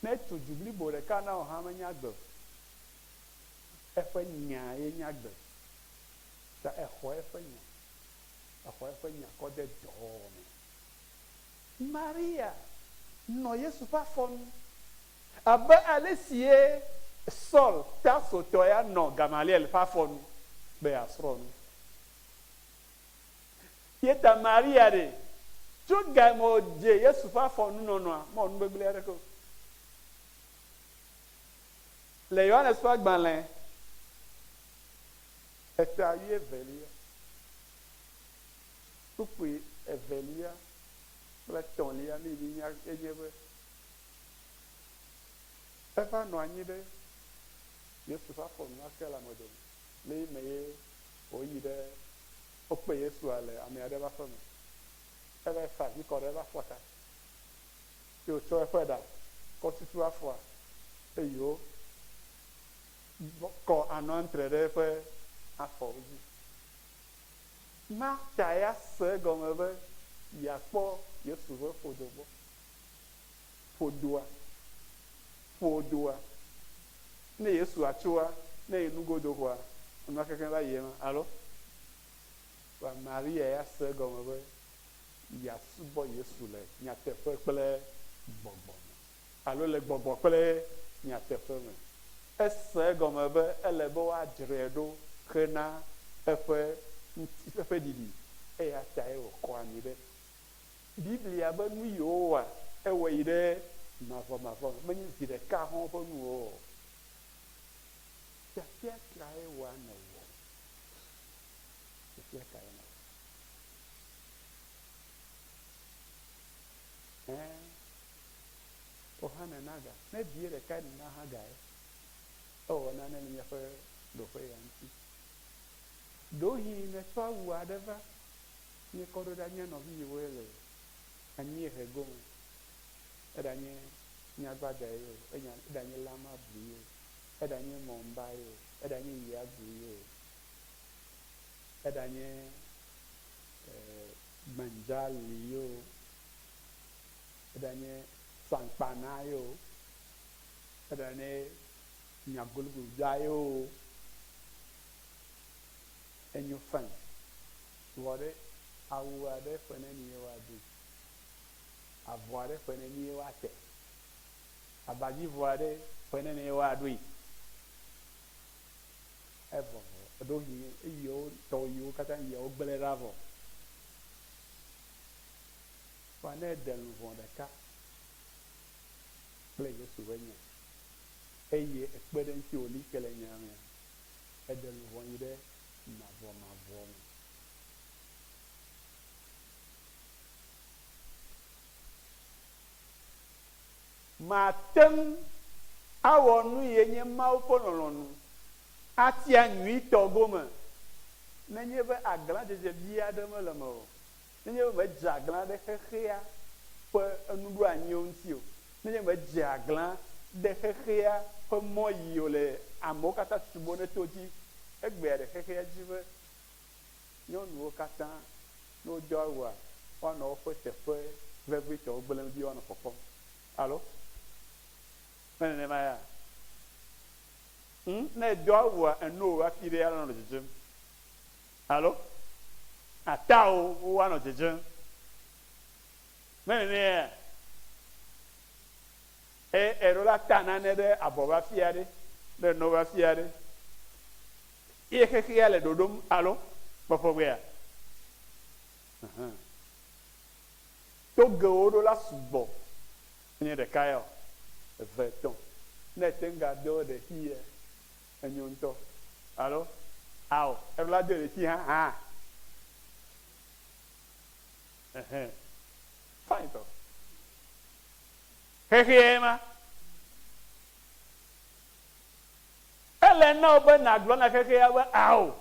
Ne etu du blibo ɖeka na wò hã menye agbe o. Eƒe nya ye nye agbe. Ta exɔ eƒe nya. Exɔ eƒe nya kɔ de dɔwɔwɔ me. Maria nɔ Yesu ƒe afɔ nu abe ale si ye Saul Tarsotɔ ya nɔ Gamaliel ƒe afɔ nu be yeasrɔ̃ nu. Ye ta Maria ɖe, tso game wòdze Yesu ƒe afɔ nu nɔnɔa, mewɔ nu gbegblẽ aɖeke o. Le Yohanes ƒe agbalẽ Eta wuievelia, kpukpui evelia kple etɔ̃lia mi mínya enye be, eva nɔ anyi ɖe Yesu ƒe afɔ nu ake le ame dome. Le eme ye wòyi ɖe wokpe Yesua le ame aɖe ƒe aƒeme. Eva fa avi kɔ ɖe eƒe afɔ ta. Ye wòtsɔ eƒe ɖa kɔ tutu afɔa eye wo kɔ anɔantre ɖe eƒe afɔwo dzi. Marta ya se egɔme be yeakpɔ Yesu ƒe ƒodo gbɔ. Ƒodoa. Ƒodoa. Ne Yesu atsoa, ne yi nugodo koa, enua kekeŋ va yi ema, alo? Vɔa Maria ya se egɔme be yeasubɔ Yesu le nyateƒe kple gbɔgbɔ me. alo le gbɔgbɔ kple nyateƒe me. Ese egɔme be ele be woadzrae ɖo hena eƒe ŋuti, eƒe ɖiɖi. Eya tae wòkɔ ami ɖe Biblia be nu yi wowɔa, ewɔe yi ɖe mavɔmavɔ me, menye zi ɖeka hɔ̃ ƒe nu wowɔ o. Tiatia kae wòa nèwɔ? Tiatia kae nèwɔ? Ɛ̃, wò hã nèna ga. Ne vie ɖekae nèna hã gae, ewɔ nane le miaƒe ɖoƒe ya ŋuti. Ɖewohĩ nètsɔ awu aɖe va míekɔ ɖo ɖa mía nɔvi yiwoe le anyiehe gome, eɖanye Nyagbadae o, eɖanye Lamabui o, eɖanye Mɔmbae o, eɖanye Yiabui o, eɖanye Gbanjali o, eɖanye Sankpanae o, eɖanye Nyagolugudzae o, enyo fine. Vɔ ɖe, awu aɖe ƒe nenie woadoe? Avɔ aɖe ƒe nenie woate? Abadzivɔ aɖe ƒe nenie woaɖoe? Evɔ vɔ, ɖewohĩ eyiwo tɔ yiwo katã yia wogblẽ ɖa vɔ. Vɔa ne èɖe luʋɔ ɖeka kple Yesu ƒe nya eye èkpe ɖe eŋuti wòli ke le nyaa mea, èɖe luʋɔ yi ɖe mavɔmavɔ me. Mate ŋu awɔ nu yi nye Mawu ƒe lɔlɔ̃nu atia nyuitɔ gome nenye be aglãdzedze vi aɖe mele eme o, nenye be medze aglã ɖe xexea ƒe nuɖoanyiwo ŋuti o, nenye be medze aglã ɖe xexea ƒe mɔ yi wòle amewo katã subɔm ɖe to dzi egbea ɖe xexea dzi be nyɔnuwo katã ne wodo awua, woanɔ woƒe teƒe vevitɔwo gblẽm ɖi woanɔ kpɔkpɔm. Alo? Mele nenema ya? Ŋ, ne èdo awua, eno hafi ɖe anɔ dzedzem. Alo? Atawo woanɔ dzedzem. Mele nenema ya? E, eɖo la ta nane ɖe abɔ ƒe afi aɖe, ɖe no ƒe afi aɖe. Ye xexea le ɖoɖom alo kpɔkpɔgbea? Ahan. Togewo ɖo la sugbɔ. Enye ɖeka ya o, eve, etɔ̃. Ne ète ŋu gado ɖe xia, enyo ŋutɔ. Alo? Ao, eɖo la do ɖe xi hã, hã. Ɛhɛn. Fine tɔ. Xexeae ma. Ele na wò be nàgblɔ na xexea be, Ao,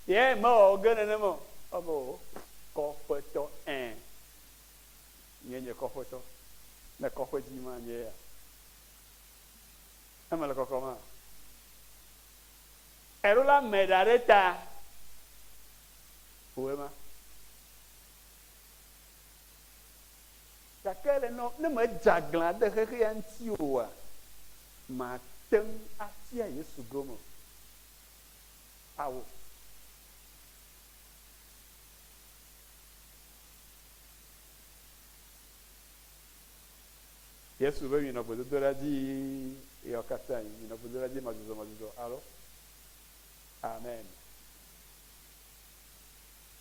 ye mewɔ ge nenem o. Wobe, O, kɔƒetɔ, ẽ, nyee nye kɔƒetɔ. Ne kɔƒe dzi ma, nyee ya. Eme le kɔkɔma? Eɖo la me ɖa ɖe ta. Wòe ma. Gake ele nɔ, ne mèdze aglã ɖe xexea ŋuti oa, màte ŋu atia Yesu gome o. Ao. Yesu be minɔ gbedodoɖa dzi ɣeawo katã yi, minɔ gbedodoɖa dzi madzudzɔmadzudzɔ, alo? Amen.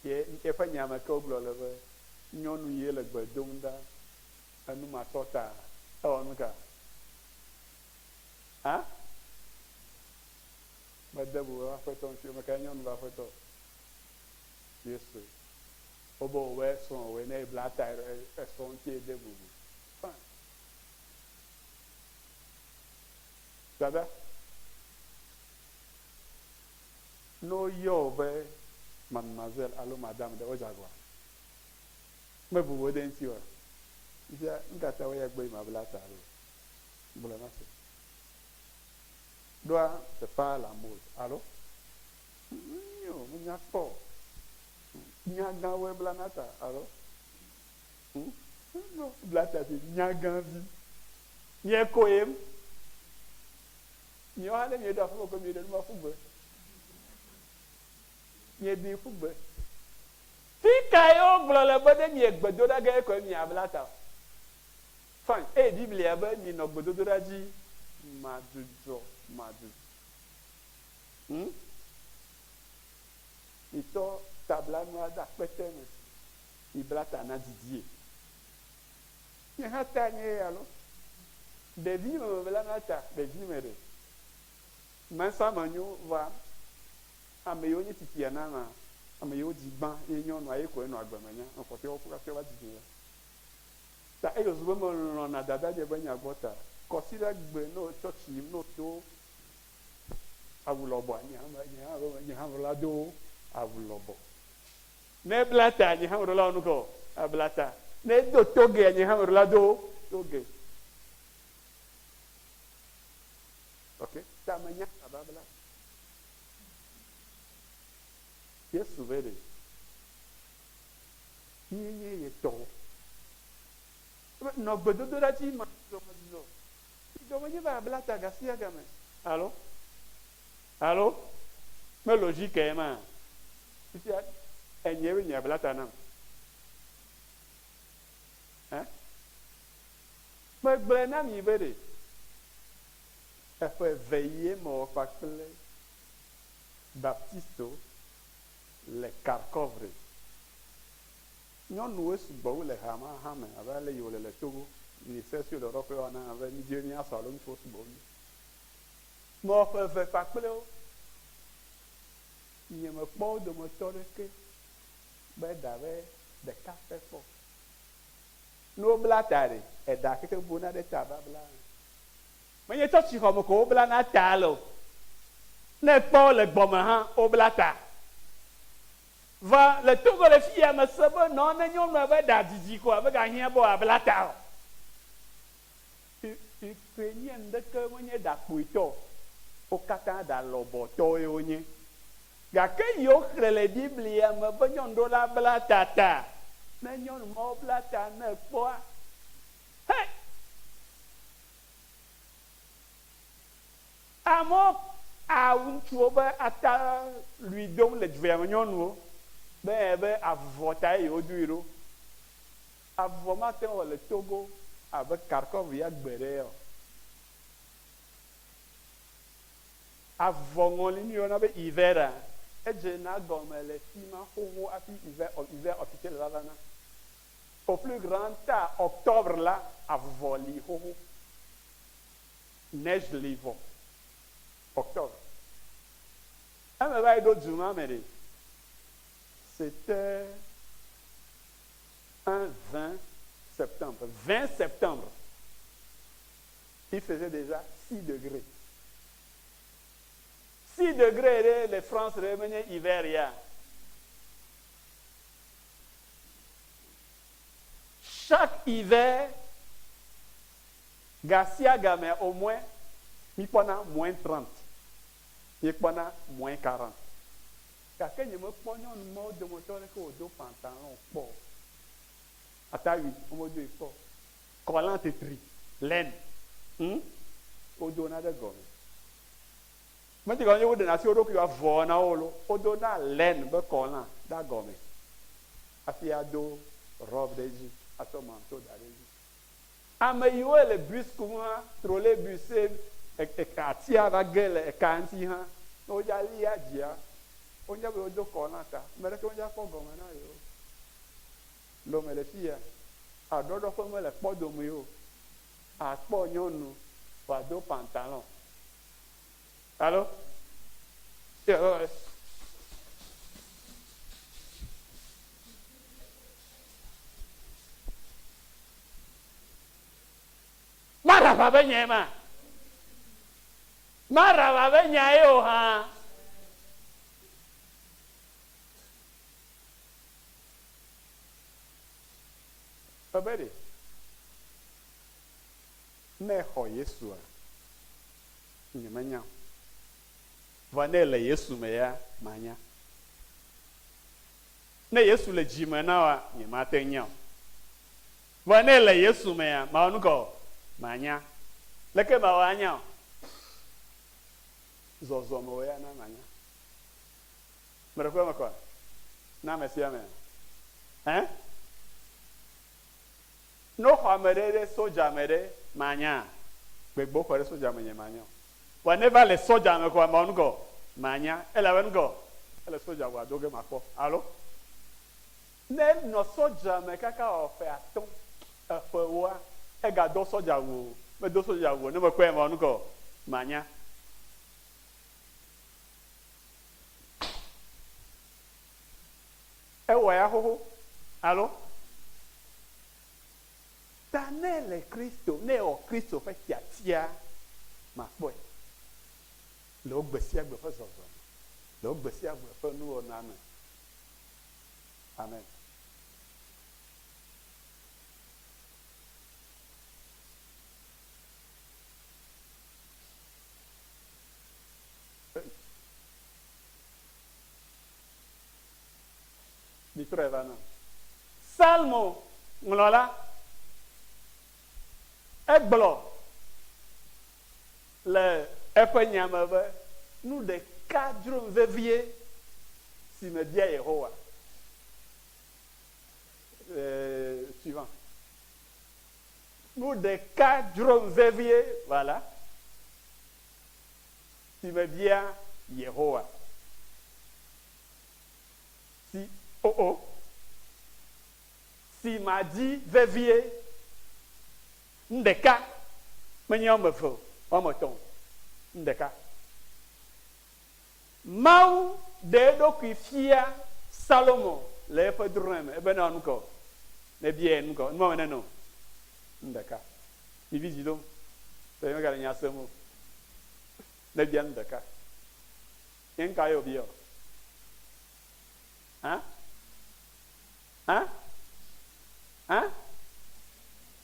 Ye eƒe nya me ke wogblɔ le be, Nyɔnu ye le gbe dom ɖa enumatɔ ta. Ewɔ nu ka? Hã? Mede bubu eƒe aƒetɔ ŋuti o. Mekae nyɔnu ƒe aƒetɔ? Yesu. Wobe wòe srɔ̃wòe ne ebla ta esrɔ̃ ŋuti ede bubu. Fine. Dada. Ne woyɔ wò be mademoiselle alo madame ɖe, wodze agɔa? Mebu wò ɖe eŋuti oa? Fifia, nu ka ta woya gbɔe mabla ta ɖo? Gblɔe mase. Ɖoa, c'est pas la mode, alo? Nyo, menya kpɔ o. Nyagãwoe blana ta, alo? No, bla ta si nyagãvi. Nye koe. Miawo hã ne mieɖo afi ma ko mieɖe nu ma ƒu gbe. Mieɖee ƒu gbe. Fi kae wogblɔ le be ne mie gbedoɖa ge koe miabla ta o? Fine. Eye Biblia be minɔ gbedodoɖa dzi madzudzɔ madzudzɔ. Hm? nua de akpete me. Mibla ta na didie. Nye hã ta nye ye alo? Ɖevi me mebla na ta, ɖevi me ɖe. Mɛsa menyo va ame yiwo nye tsitsia na ma, ame yiwo dzi gbã ye nyɔnua ye koe nɔ agbe me nya. Mekpɔtɔewo ku hafi wova didi ya. Ta eyi wòzu be melɔ̃na dadanye be nya gbɔ ta, kɔsiɖa gbe ne wo tsɔtsi yim ne wodo awu lɔbɔa, nye hã nye hã nye hã meɖo la do awu lɔbɔ. Ne ebla ta, nye hã meɖo la wɔ nu ka o, abla ta. Ne edo togea, nye hã meɖo la do toge. Ok, ta menya tababla. Yesu be ɖe. Míenye ye tɔwo. Ebe nɔ gbedodoɖa dzi madzudzɔmadzudzɔ. Yi gɔme nye be abla ta gasiagame. Alo? Alo? Me logique ma? Fifia enye be nye abla ta nam. Ɛ? Megblɔe na mi be ɖe eƒe eve ye mewɔ kpakple Baptisto le Kharkov ɖe. Nyɔnuwoe sugbɔ wu le ha ma hã me abe ale yi wòle le Togo ministère siwo le ɖɔƒe wɔna abe mídi be míasɔ alo ŋutsuwo sugbɔ wu. Mewɔ ƒe eve kpakple wo. Nyemekpɔ wo dometɔ ɖeke be ɖa be ɖeka pɛ kpɔ o. Ne wobla ta ɖe, eɖa kekeŋ bona ɖe ta babla. Menye tsɔtsixɔ me ko woblana ta le o. Ne èkpɔ wo le gbɔme hã, wobla ta. Vɔ le Togo le fiya, mese be nɔ ne nyɔnua be ɖa didi koa, megahiã be wòabla ta o. Ukrainien ɖeke menye ɖa kpuitɔ o. Wo katã ɖa lɔbɔtɔwoe wonye. Gake yi woxlẽ le Biblia me be nyɔnu ɖo la bla ta ta. Ne nyɔnu mawo bla ta ne èkpɔa, Hei! Amewo awu ŋutsuwo be atalui dom le duvea me nyɔnuwo be be avuvɔ tae yewodoe ɖo. Avuvɔ mate ŋu awɔ le Togo abe Kharkov ya gbeɖe o. Avuvɔŋɔli míeyɔna be hiver-a, edzena gɔme le fima xoxo hafi hiver, hiver officiel va vana. Au plus grand tard octobre la, avuvɔ li xoxo. Neige li vɔ. Octobre. Eme va yi ɖo du ma me ɖe, c'était un 20 septembre. 20 septembre, il faisait déjà 6 degrés. 6 degrés ɖe le France ɖe menye hiver ya. Chaque hiver, gasiagamea au moins míkpɔna moins 30, míekpɔna moins 40. Gake nyemekpɔ nyɔnu mawo dometɔ aɖeke wòdo pantalon kpɔ o. Atawui womedoe kpɔ o. Collant tetri, laine, hum, wodona ɖe gɔme. Medi gɔme nye woɖena asi wo ɖokui avɔ na wo lo, wodona laine be collant ɖe agɔme hafi ado robe ɖe edzi, atsɔ manteau da ɖe edzi. Ame yiwo le bus kum hã, trolley bus ye atia va ge le eka ŋuti hã, ne wodza lia dzia, wonya be wodo collant ta, ame ɖeke medza kpɔ gɔme na yewo o. Lome le fiya, aɖɔɖɔƒe mele kpɔdomee o, akpɔ nyɔnu wòado pantalon. Alo? Maraba be nyae ma. Maraba be nyae o hã. Ebe ɖe, ne exɔ Yesua, nyemenya o. Vɔ ne èle Yesu me ya, manya. Ne Yesu le dzi me na wòa, nyemate ŋu nya o. Vɔ ne èle Yesu mea, mawɔ nu ka o? Manya. Leke mawɔ anya o? Zɔzɔme wò ya na manya. Meɖe kuku eme kɔa? Na ame sia amea? Ẽ? Ne woxɔ ame ɖe ɖe sodza me ɖe, manya? Gbegbe woxɔe ɖe sodza me nye manya o. Vɔa ne eva le sodza me koa, mawɔ nu ka o? Manya. Elabe nu ka o? Ele sodza ʋua do ge makpɔ. Alo? Ne enɔ sɔdza me kaka wɔ ƒe atɔ̃, eƒe ewoa, egadɔ sɔdza wu o, medo sɔdza wu o, ne mekpɔe mewɔ nukɔ o, manya. Ewɔ ya xoxo, alo? Ta ne ele Kristo, ne ewɔ Kristo ƒe tiatia, makpɔe le wò gbesiagbe ƒe zɔzɔ me, le wò gbesiagbe ƒe nuwɔna me. Amen. Mitrɔe va nam. Psalmo ŋlɔla, egblɔ le eƒe nya me be, Nu ɖeka dzrom vevie si mebia Yehowa. Suivant. Nu ɖeka dzrom vevie, voilà, si mebia Yehowa. Si, oh oh, si madi vevie. Nu ɖeka, menye woame eve o, woame etɔ̃ o, nu ɖeka. Mawu ɖe eɖokui fia Salomo le eƒe drɔ̃e me, ebe newɔ nuka o? Nebiae nuka o? Numa me nenɔ o. Nu ɖeka. Mi vi dzi dom, be megale nya sem o. Nebia nu ɖeka. Nye nuka ye wòbia o? Hã? Hã? Hã?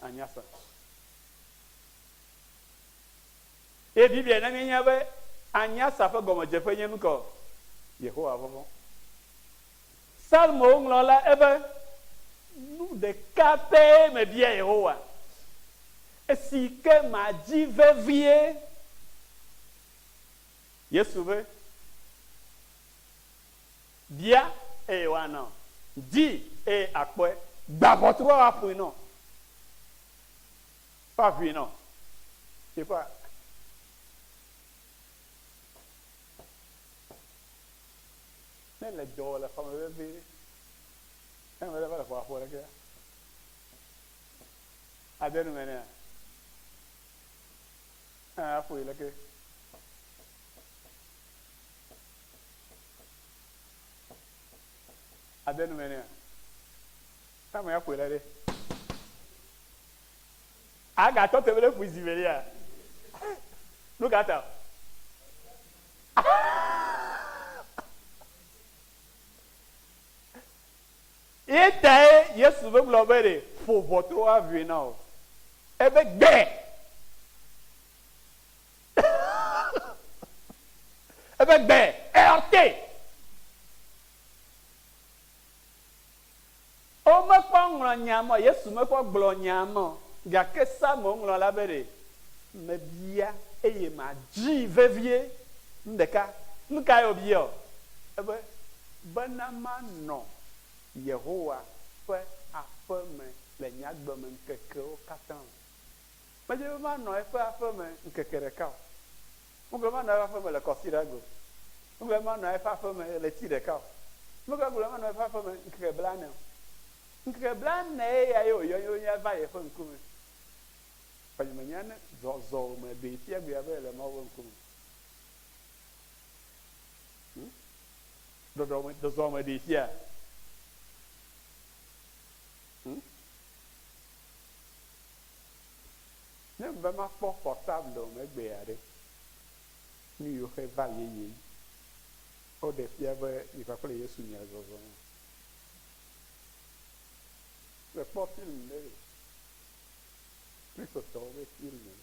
Anyasa. Eye Biblia na míenya be anyasa ƒe gɔmedzeƒe nye nuka o? Yehowa vɔvɔ̃. Psalmowo ŋlɔla ebe, Nu ɖeka pɛ mebia Yehowa, esi ke madzi vevie. Yesu be, Bia, eye woana wò, di, eye àkpɔe, gba ʋɔtrua woaƒoe nɔ, woaʋui nɔ. Teƒea. Ne le dɔ le xɔme vevie, ne ame ɖe va le ʋɔa ƒo ɖekea, ade nu me nɛa? Aƒoe leke? Ade nu me nɛa? Ne ame ya ƒoe la ɖe, agatɔ te be ne ƒoe zi velia? Nu ka ta? Ye tae Yesu megblɔ be ɖe ƒo ʋɔtru aʋui na o. Ebe gbe. Ebe gbe heurté. Womekpɔ ŋlɔ nya mɔ, Yesu mekpɔ gblɔ nya mɔ, gake Psalmo ŋlɔla be ɖe mebia eye madzii vevie nu ɖeka. Nu kae wòbia o? Ebe, Bena manɔ Yehowa ƒe aƒe me le nye agbemeŋkekewo katã me. Medze be manɔ eƒe aƒe me ŋkeke ɖeka o. Megblɔ be manɔ eƒe aƒe me le kɔsiɖa go. Megblɔ be manɔ eƒe aƒe me ɣleti ɖeka o. Megblɔ be manɔ eƒe aƒe me ŋkeke blaene o. Ŋkeke blaene eya ye wòyɔ nye va yeƒe ŋkume. Vɔ nyemenya ne zɔzɔ me ɖee fia gbea be ele Mawu ƒe ŋkume. Hmm? Ɖɔɖɔ me, zɔzɔ me ɖee fia. Hmm? Ne mebe makpɔ portable o megbea ɖe, nu yiwo xe va yeye woɖe fia be mi kpakple Yesu mia zɔzɔm. Mekpɔ film ɖe ɖe, Kristotɔwo be film ɖe.